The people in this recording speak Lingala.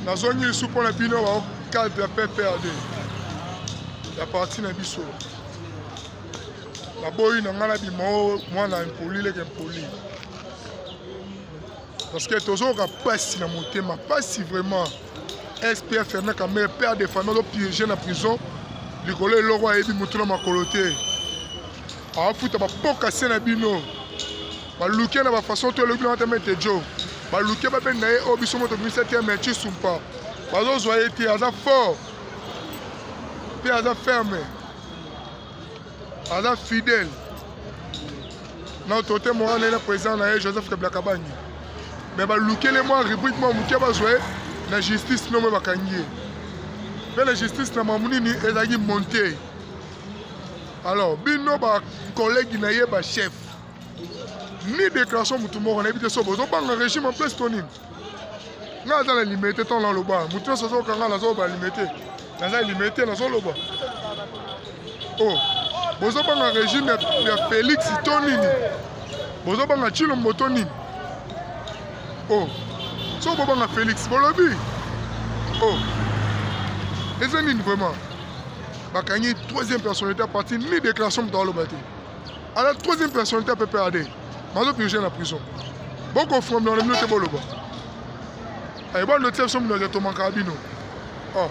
Nazongi lisusu mpo na bino ba cadre ya PPRD ya parti na biso. Naboyi na ngai nabima o mwana impoli leke impoli parce que tozoyoka mpasi na motema mpasi vraiment. SPF Fernand Kamerhe père de famille azo piéger na prison likolo eloko ayebi motu na makolo te afuta bapokase na bino baluke na bafaçon to elobi na ata mete jo baluke babenda ye oyo biso moto bimisa te me cisumpa bazozwa ye te aza fort mpe aza ferme aza fidèle na autorité morale na ye na président na ye joseph kabila kabange me balukele mwa rubrique mwa moke bazwa ye na justice nomo bakangi ye mpe na justice na mamu nini ezalaki monte. Alors bino bacollègue na ye bachef, ni déclaration motu moko nayebi te so bozobanga régime en place to nini. Ngai aza na limete ntango naloba, motu nyonso azokanga nazoloba limete, naza limete nazoloba. Oh, bozobanga régime ya Félix to nini? Bozobanga Tshilombo to nini? Oh, so bobanga Félix bolobi. Oh, eza nini vraiment? Bakangi troisième personnalité à partir ni déclaration moto aloba te. Ala troisième personnalité ya PPRD bazopurge na prison, bokofromela na bino te boloba. Aye bando tia biso monoko etomakaka bino. Oh.